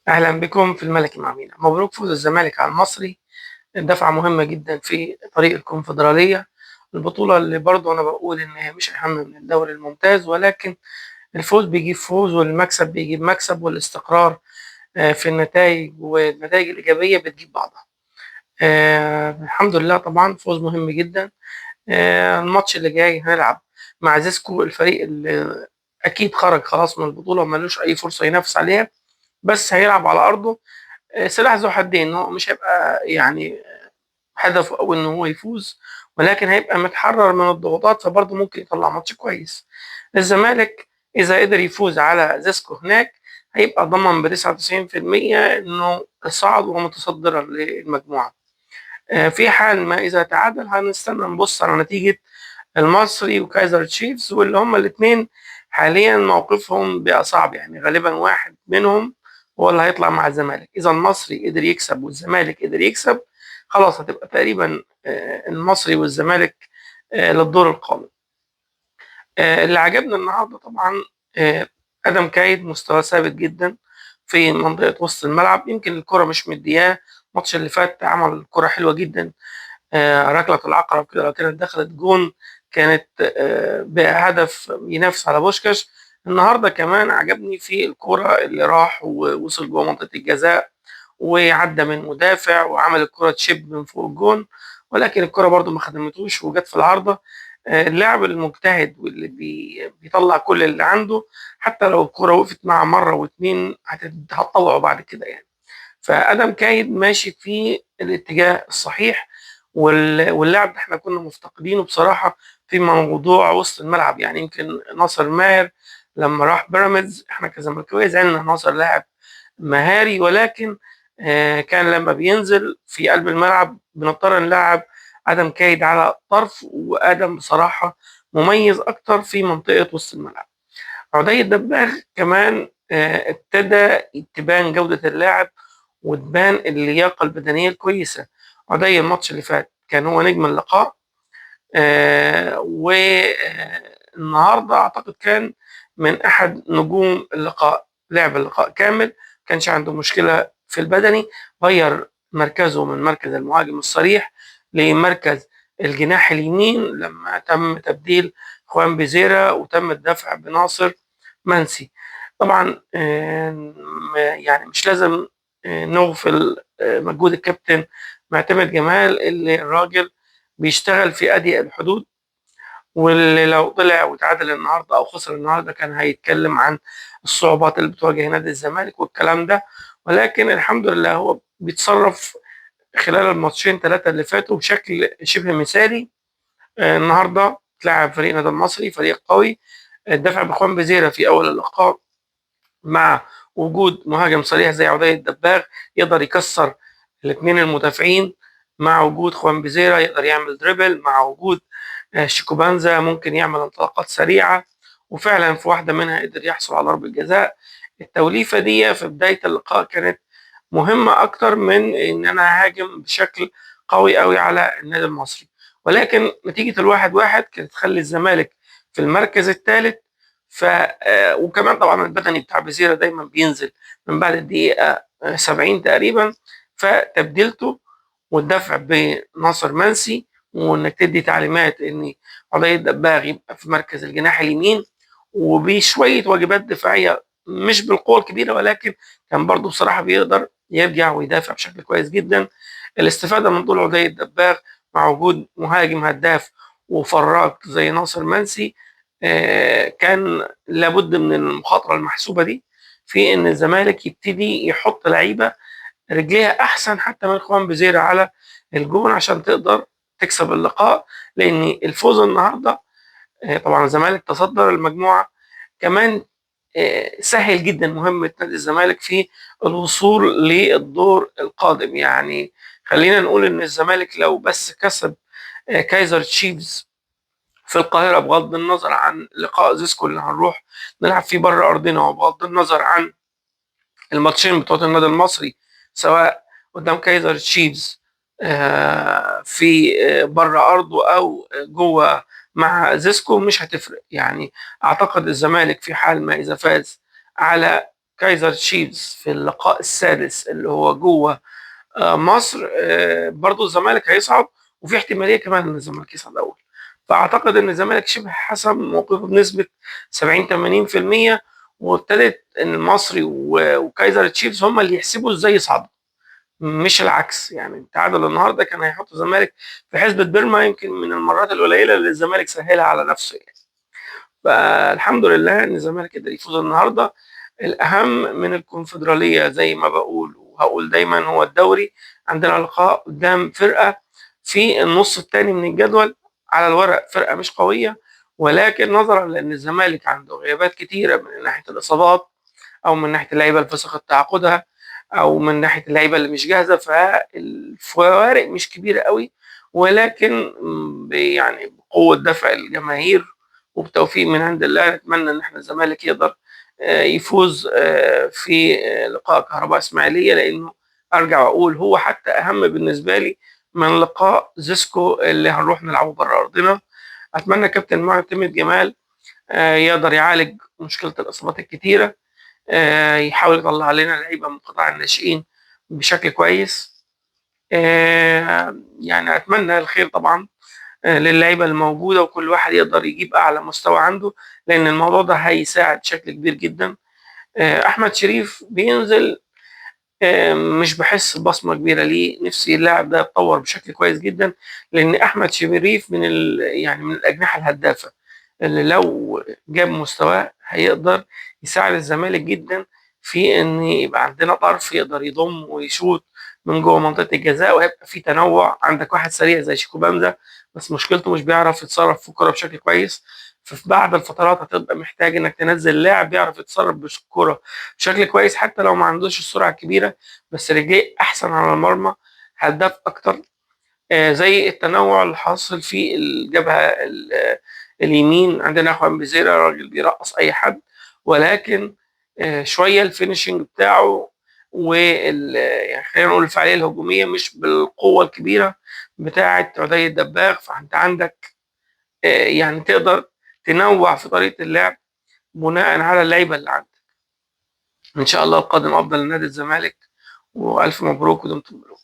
أهلا بكم في الملكي مع مينا. مبروك فوز الزمالك على المصري، دفعة مهمة جدا في طريق الكونفدرالية، البطولة اللي برضو أنا بقول إن هي مش أهم من الدوري الممتاز، ولكن الفوز بيجيب فوز والمكسب بيجيب مكسب، والاستقرار في النتائج والنتائج الإيجابية بتجيب بعضها. الحمد لله، طبعا فوز مهم جدا. الماتش اللي جاي هنلعب مع زيسكو، الفريق اللي أكيد خرج خلاص من البطولة ومالوش أي فرصة ينافس عليها، بس هيلعب على أرضه. سلاح ذو حدين، هو مش هيبقى يعني هدفه أو إن هو يفوز، ولكن هيبقى متحرر من الضغوطات، فبرضه ممكن يطلع ماتش كويس. الزمالك إذا قدر يفوز على زيسكو هناك هيبقى ضمن ب99% إنه صعد ومتصدرا للمجموعة. في حال ما إذا تعادل هنستنى نبص على نتيجة المصري وكايزر تشيفز، واللي هما الاتنين حاليا موقفهم بقى صعب، يعني غالبا واحد منهم هو اللي هيطلع مع الزمالك. إذا المصري قدر يكسب والزمالك قدر يكسب، خلاص هتبقى تقريبا المصري والزمالك للدور القادم. اللي عجبنا النهارده طبعا ادم كايد مستواه ثابت جدا في منطقة وسط الملعب، يمكن الكره مش مدياه. الماتش اللي فات عمل كره حلوة جدا، ركلة العقرب كده لو كانت دخلت جون كانت بهدف ينافس على بوشكاش. النهارده كمان عجبني في الكره اللي راح ووصل جوه منطقة الجزاء وعدى من مدافع وعمل الكره chip من فوق الجون، ولكن الكره برده ما خدمتوش وجت في العارضة. اللاعب المجتهد واللي بيطلع كل اللي عنده، حتى لو الكره وقفت معه مرة واتنين هتطوعه بعد كده يعني. فادم كايد ماشي في الاتجاه الصحيح، واللاعب ده احنا كنا مفتقدينه بصراحة في موضوع وسط الملعب. يعني يمكن ناصر ماهر لما راح بيراميدز احنا كزملكاويه زعلنا، ناصر لاعب مهاري، ولكن كان لما بينزل في قلب الملعب بنضطر نلعب ادم كايد على طرف، وادم بصراحة مميز اكتر في منطقة وسط الملعب. عدي الدباغ كمان ابتدى تبان جوده اللاعب وتبان اللياقة البدنية الكويسة. عدي الماتش اللي فات كان هو نجم اللقاء، والنهارده اعتقد كان من احد نجوم اللقاء، لعب اللقاء كامل، ما كانش عنده مشكلة في البدني، غير مركزه من مركز المهاجم الصريح لمركز الجناح اليمين لما تم تبديل خوان بيزيرا وتم الدفع بناصر منسي. طبعا يعني مش لازم نغفل مجهود الكابتن معتمد جمال، اللي الراجل بيشتغل في اضيق الحدود، واللي لو طلع وتعادل النهارده او خسر النهارده كان هيتكلم عن الصعوبات اللي بتواجه نادي الزمالك والكلام ده، ولكن الحمد لله هو بيتصرف خلال الماتشين ثلاثة اللي فاتوا بشكل شبه مثالي. النهارده تلعب فريق نادي المصري، فريق قوي، الدفع بخوان بزيرة في اول اللقاء مع وجود مهاجم صريح زي عدي الدباغ يقدر يكسر الاثنين المدافعين، مع وجود خوان بيزيرا يقدر يعمل dribble، مع وجود شيكوبانزا ممكن يعمل انطلاقات سريعة، وفعلا في واحدة منها قدر يحصل على ضربه جزاء. التوليفه دي في بداية اللقاء كانت مهمة اكتر من ان انا هاجم بشكل قوي قوي على النادي المصري، ولكن نتيجة 1-1 كانت تخلي الزمالك في المركز الثالث. ف وكمان طبعا البدني بتاع بزيرة دايما بينزل من بعد الدقيقة 70 تقريبا، فتبديلته والدفع بناصر منسي، وانك تدي تعليمات ان عدي الدباغ يبقى في مركز الجناح اليمين، وبشويه واجبات دفاعية مش بالقوة الكبيرة، ولكن كان برضه بصراحة بيقدر يرجع ويدافع بشكل كويس جدا. الاستفادة من طول عدي الدباغ مع وجود مهاجم هداف وفراك زي ناصر منسي، كان لابد من المخاطرة المحسوبه دي في ان الزمالك يبتدي يحط لعيبة رجليها احسن حتى من خوان بزيرة على الجون عشان تقدر تكسب اللقاء. لان الفوز النهارده طبعا الزمالك تصدر المجموعة، كمان سهل جدا مهمة نادي الزمالك في الوصول للدور القادم. يعني خلينا نقول ان الزمالك لو بس كسب كايزر تشيفز في القاهرة، بغض النظر عن لقاء زيسكو اللي هنروح نلعب فيه بره ارضنا، وبغض النظر عن الماتشين بتوع النادي المصري سواء قدام كايزر تشيفز في بره ارضه او جوه مع زيسكو، مش هتفرق. يعني اعتقد الزمالك في حال ما اذا فاز على كايزر تشيفز في اللقاء السادس اللي هو جوه مصر، برضو الزمالك هيصعد، وفي احتمالية كمان ان الزمالك يصعد اول. فاعتقد ان الزمالك شبه حسم موقفه بنسبة 70 80%، وابتدت ان المصري وكايزر تشيفز هم اللي يحسبوا ازاي يصعدوا، مش العكس. يعني التعادل النهارده كان هيحط الزمالك في حسبه بيرما، يمكن من المرات القليلة اللي الزمالك سهلها على نفسه يعني. فالحمد لله ان الزمالك قدر يفوز النهارده. الاهم من الكونفدراليه زي ما بقول وهقول دايما هو الدوري. عندنا لقاء قدام فرقه في النص الثاني من الجدول، على الورق فرقه مش قوية، ولكن نظرا لان الزمالك عنده غيابات كتيرة من ناحية الاصابات، او من ناحية اللعيبة اللي فسخت تعاقدها، او من ناحية اللعيبة اللي مش جاهزة، فالفوارق مش كبيرة قوي، ولكن يعني بقوة دفع الجماهير وبتوفيق من عند الله نتمنى ان احنا الزمالك يقدر يفوز في لقاء كهرباء اسماعيليه، لانه ارجع واقول هو حتى اهم بالنسبة لي من لقاء زيسكو اللي هنروح نلعبه بره ارضنا. اتمنى كابتن معتمد جمال يقدر يعالج مشكلة الاصابات الكتيرة، يحاول يطلع لنا لعيبة من قطاع الناشئين بشكل كويس. يعني اتمنى الخير طبعا للعيبة الموجودة، وكل واحد يقدر يجيب اعلى مستوى عنده، لان الموضوع ده هيساعد بشكل كبير جدا. احمد شريف بينزل، مش بحس بصمة كبيرة ليه، نفسي اللاعب ده يتطور بشكل كويس جدا، لان احمد شريف من يعني من الاجنحة الهدافه اللي لو جاب مستواه هيقدر يساعد الزمالك جدا في ان يبقى عندنا طرف يقدر يضم ويشوط من جوه منطقة الجزاء، وهيبقى في تنوع. عندك واحد سريع زي شيكو بامزا، بس مشكلته مش بيعرف يتصرف في الكورة بشكل كويس، ففي بعض الفترات هتبقى محتاج انك تنزل لاعب بيعرف يتصرف بالكورة بشكل كويس، حتى لو ما عندوش السرعة الكبيرة، بس رجليه احسن على المرمى، هداف اكتر. زي التنوع اللي حاصل في الجبهة اليمين، عندنا خوان بيزيرا راجل بيرقص اي حد، ولكن شوية ال finishing بتاعه وال يعني خلينا نقول الفعالية الهجومية مش بالقوة الكبيرة بتاعه عدي الدباغ. فانت عندك يعني تقدر تنوع في طريقه اللعب بناء على اللعيبة اللي عندك. ان شاء الله القادم افضل لنادي الزمالك، والف مبروك ودمتم مبروك.